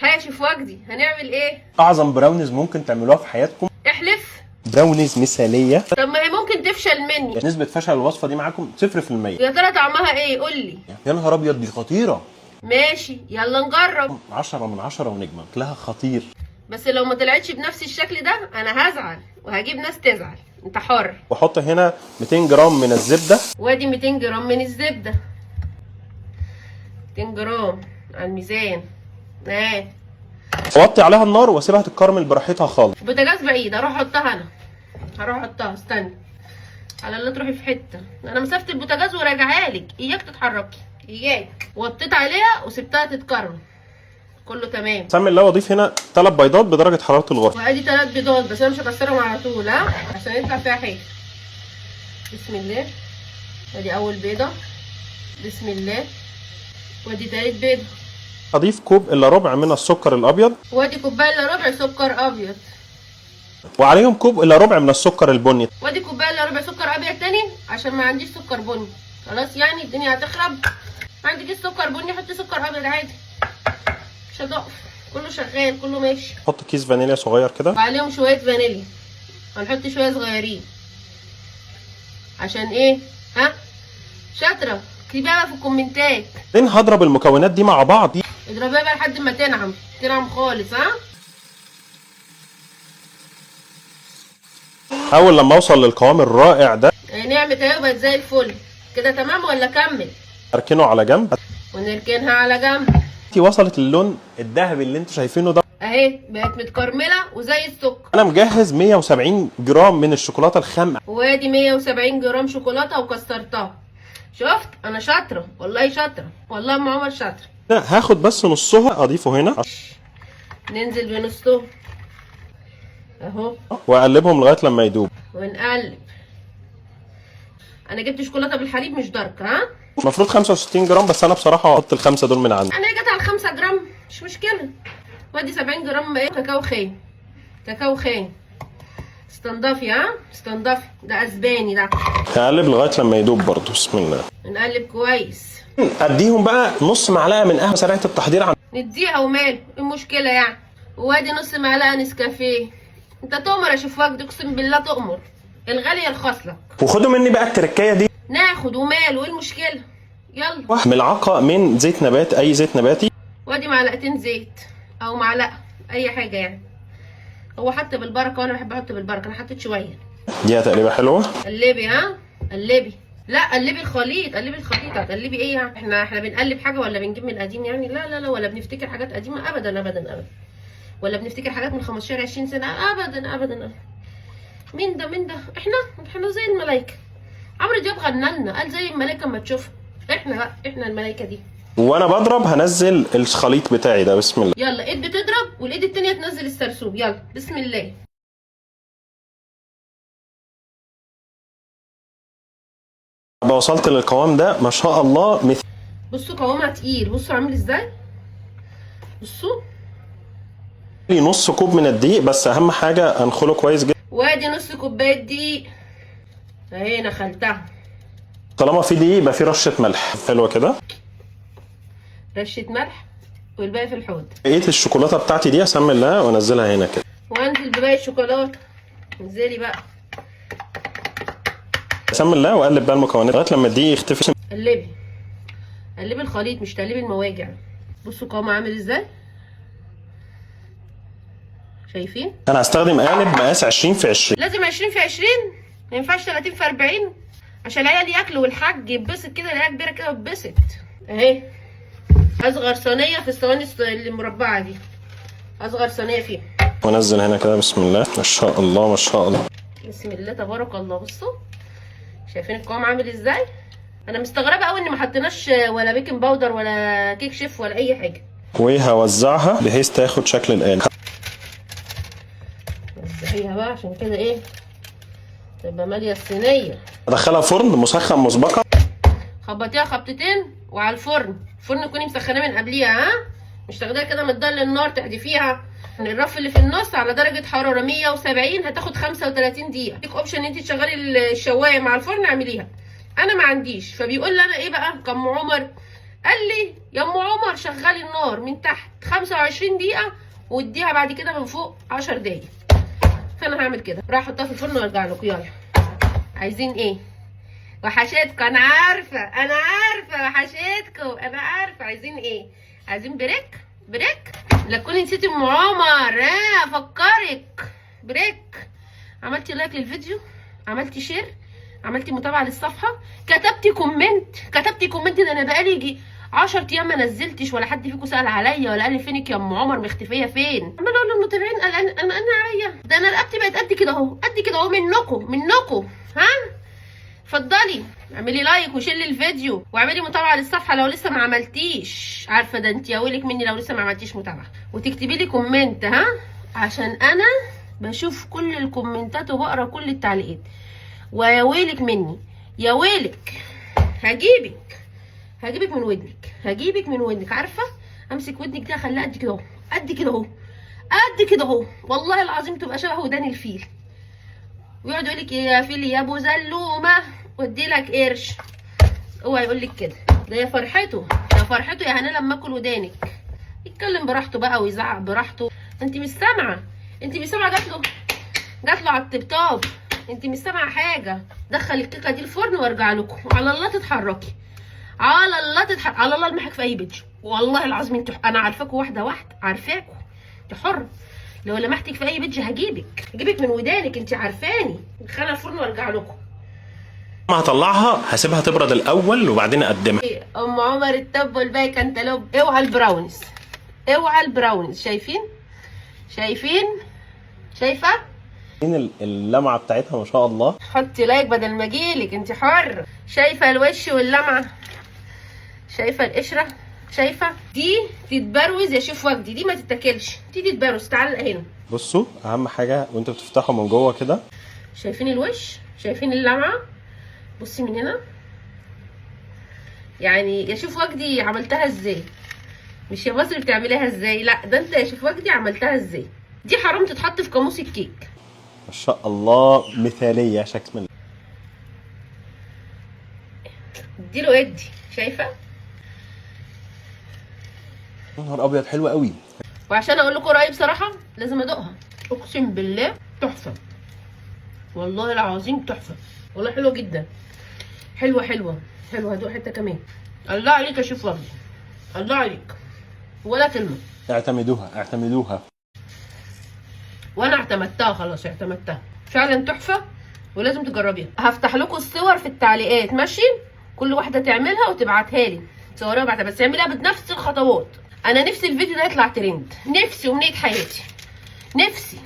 هاشف وجدي هنعمل ايه؟ اعظم براونيز ممكن تعملوها في حياتكم. احلف. براونيز مثاليه. طب ما هي ممكن تفشل مني. نسبه فشل الوصفة دي معاكم 0%. يا ترى طعمها ايه؟ قول لي. يا نهار ابيض، دي خطيرة. ماشي يلا نجرب. 10 من 10 ونجمه، شكلها خطير. بس لو ما طلعتش بنفس الشكل ده انا هزعل وهجيب ناس تزعل. انت حر. واحط هنا 200 جرام من الزبدة. وادي 200 جرام من الزبدة. 200 جرام على الميزان. اهي. اوطي عليها النار واسيبها تتكرمل براحتها خالص. البوتاجاز بعيد، اروح احطها انا. هروح احطها، استني على الله تروحي في حتة. انا مسافة البوتاجاز وراجعها لك. اياك تتحركي، اياك. وطيت عليها وسبتها تتكرمل. كله تمام. سمي الله. واضيف هنا 3 بيضات بدرجة حرارة الغرفة. وادي 3 بيضات، بس انا مش هكسرهم على طول ها عشان يطلع فيها حاجة. بسم الله. ادي اول بيضة. بسم الله. وادي تالت بيضة. اضيف كوب الا ربع من السكر الابيض. وادي كوباية الا ربع سكر ابيض. وعليهم كوب الا ربع من السكر البني. وادي كوباية الا ربع سكر ابيض تاني عشان ما عنديش سكر بني. خلاص يعني الدنيا هتخرب. ما عندكيش سكر بني حطي سكر ابيض عادي، مش هتقف. كله شغال، كله ماشي. حط كيس فانيليا صغير كده. وعليهم شوية فانيليا. هنحط شوية صغيرين عشان ايه؟ ها شاطرة، اكتبيها بقى في الكومنتات. بعدين هضرب المكونات دي مع بعض. اضربيها بقى لحد ما تنعم، تنعم خالص. ها اول لما اوصل للقوام الرائع ده. نعمت اهي وبقت زي الفل كده. تمام ولا كمل؟ اركنه على جنب. ونركنها على جنب. وصلت للون الذهبي اللي انتوا شايفينه ده. اهي بقت متكرمله وزي السكر. انا مجهز 170 جرام من الشوكولاتة الخام. وادي 170 جرام شوكولاتة وكسرتها. شفت انا شاطرة والله، شاطرة والله. ام عمر شاطرة. هاخد بس نصها اضيفه هنا. ننزل بنصهم اهو. واقلبهم لغاية لما يدوب. ونقلب. انا جبت شوكولاتة بالحليب مش دارك. ها المفروض 65 جرام، بس انا بصراحة احط الخمسة دول من عندي. انا جت على 5 جرام مش مشكلة. وادي 70 جرام ايه؟ كاكاو خام. كاكاو خام. استنضفي. ها استنضفي، ده اسباني ده. هقلب لغاية لما يدوب برضو. بسم الله. نقلب كويس. اديهم بقى نص معلقه من قهوة سريعة التحضير. عن نديها وماله، ايه المشكلة يعني؟ وادي نص معلقه نسكافيه. انت تؤمر يا شيف وجدي، اقسم بالله تؤمر. الغالي يرخص لك. وخدوا مني بقى التركايه دي. ناخد وماله، ايه المشكلة؟ يلا. ملعقة من زيت نبات، اي زيت نباتي. وادي معلقتين زيت او معلقه، اي حاجة يعني. هو حط بالبركة وانا بحب احط بالبركة. انا حطيت شوية. دي تقليبه حلوة. قلبي. ها قلبي. لا قلبي الخليط، قلبي الخليط. هتقلبي ايه يعني؟ احنا بنقلب حاجة ولا بنجيب من قديم يعني؟ لا لا لا، ولا بنفتكر حاجات قديمة ابدا ابدا ابدا. ولا بنفتكر حاجات من 15 20 سنة ابدا ابدا ابدا. مين ده؟ مين ده؟ احنا زي الملايكه. عمرو دياب غنى لنا قال زي الملايكه اما تشوفها. احنا بقى احنا الملايكه دي. وانا بضرب هنزل الخليط بتاعي ده. بسم الله. يلا ايد بتضرب والايد التانية تنزل السرسوب. يلا بسم الله. بقى وصلت للقوام ده ما شاء الله. بصوا قوامها تقيل، بصوا عامل ازاي. بصوا مثالي. نص كوب من الدقيق، بس اهم حاجة انخله كويس جدا. وادي نص كوباية دقيق اهي نخلتها. طالما في دقيق يبقى في رشه ملح حلوة كده. رشه ملح والباقي في الحوض. بقية الشوكولاتة بتاعتي دي اسمي الله وانزلها هنا كده. وانزل بباقي الشوكولاتة. انزلي بقى. اسمي الله واقلب بقى المكونات لغاية لما الدقيق يختفي. قلبي قلبي الخليط، مش تقلبي المواجع. بصوا قوامه عامل ازاي، شايفين؟ انا هستخدم قالب مقاس 20 في 20. لازم 20 في 20، ما ينفعش 30 في 40 عشان العيال ياكلوا والحاج يتبسط كده. العيال كبيرة كده يتبسط. اهي اصغر صينية في الصواني المربعه دي، اصغر صينية فيها. وانزل هنا كده. بسم الله ما شاء الله ما شاء الله. بسم الله تبارك الله. بصوا شايفين القوام عامل ازاي؟ انا مستغربه قوي ان ما حطيناش ولا baking powder ولا كيك شيف ولا اي حاجة. وهوزعها بحيث تاخد شكل القالب. وزعيها بقى عشان كده ايه تبقى ماليه الصينية. ادخلها فرن مسخن مسبقا. خبطيها خبطتين وعلى الفرن. الفرن تكوني مسخناه من قبليها، ها مش تاخديها كده من الضل النار تحدفيها. الرف اللي في النص على درجه حرارة 170 هتاخد 35 دقيقة. ليك option ان انت تشغلي الشوايه مع الفرن، اعمليها. انا ما عنديش، فبيقول لي انا ايه بقى كم عمر؟ قال لي يا ام عمر شغلي النار من تحت 25 دقيقة واديها بعد كده من فوق 10 دقايق. فانا هعمل كده، راح احطها في الفرن وارجع لكم. يلا عايزين ايه؟ وحشتكم، انا عارفه، انا عارفه وحشتكم، انا عارفه. عايزين ايه؟ عايزين break؟ break؟ لا تكوني نسيتي ام عمر. افكرك break. عملتي like للفيديو؟ عملتي share؟ عملتي متابعه للصفحه؟ كتبتي comment؟ كتبتي comment؟ ده انا بقالي يجي 10 ايام ما نزلتش ولا حد فيكم سال عليا ولا قال لي فينك يا ام عمر، مختفيه فين؟ عمال اقول للمتابعين انا عليا، ده انا رقبتي بقت قد كده اهو، قد كده اهو منكم، منكم. ها اتفضلي اعملي like و share الفيديو واعملي متابعه للصفحه لو لسه ما عملتيش. عارفه ده انت يا ويلك مني لو لسه ما عملتيش متابعه، وتكتبي لي comment، ها، عشان انا بشوف كل الكومنتات وبقرا كل التعليقات. ويا ويلك مني، يا ويلك، هجيبك، هجيبك من ودنك، هجيبك من ودنك. عارفه امسك ودنك دي اخليها قد كده اهو، قد كده اهو، قد كده اهو، والله العظيم تبقى شبه ودان الفيل. ويقعد يقول لك يا فيل يا ابو زلومه وادي لك قرش. اوعى يقول لك كده، ده يا فرحته، يا فرحته يا هنا لما اكل ودانك. يتكلم براحته بقى ويزعق براحته. انت مش سامعه، انت مش سامعه. جات له، جات له على الطبطاب، انت مش سامعه حاجة. دخل الكيكه دي الفرن وارجع لكم. على الله تتحركي، على الله تتحرك، على الله المحك في اي page. والله العظيم انتوا، انا عارفاكوا واحدة واحدة، عارفاكوا، انت حر. لو لمحتك في اي page هجيبك، هجيبك من ودانك، انت عارفاني. دخلها الفرن وارجع لكم. ما هطلعها هسيبها تبرد الاول وبعدين اقدمها. ام عمر التب والباقي كانتالوب. اوعى البراونيز، اوعى البراونيز. شايفين؟ شايفين؟ شايفه اللمعة بتاعتها ما شاء الله. حطي like بدل ما اجيلك، انت حر. شايفه الوش واللمعه؟ شايفه القشرة؟ شايفه دي تتبروز يا شيف وجدي، دي ما تتاكلش، دي تتبروز. تعال هنا بصوا، اهم حاجة وانتوا بتفتحوا من جوه كده. شايفين الوش؟ شايفين اللمعة؟ بصي من هنا يعني يا شيف وجدي عملتها ازاي؟ مش يا مصر بتعمليها ازاي، لا ده انت يا شيف وجدي عملتها ازاي. دي حرام تتحط في قاموس الكيك. ما شاء الله مثاليه شكل. اديله ادي. شايفه؟ يا نهار ابيض، حلوة قوي. وعشان اقول لكم رايي بصراحة لازم ادوقها. اقسم بالله تحفة، والله العظيم تحفة، والله حلوة جدا، حلوة حلوة حلوة. هدوق حتة كمان. الله عليك يا شيف وجدي، الله عليك، ولا كلمة. اعتمدوها، اعتمدوها. وانا اعتمدتها خلاص، اعتمدتها فعلا تحفة ولازم تجربيها. هفتح لكم الصور في التعليقات، ماشي؟ كل واحدة تعملها وتبعتها لي، تصوريها وبعتها، بس اعمليها بنفس الخطوات. انا نفسي الفيديو ده يطلع ترند، نفسي، امنية حياتي، نفسي.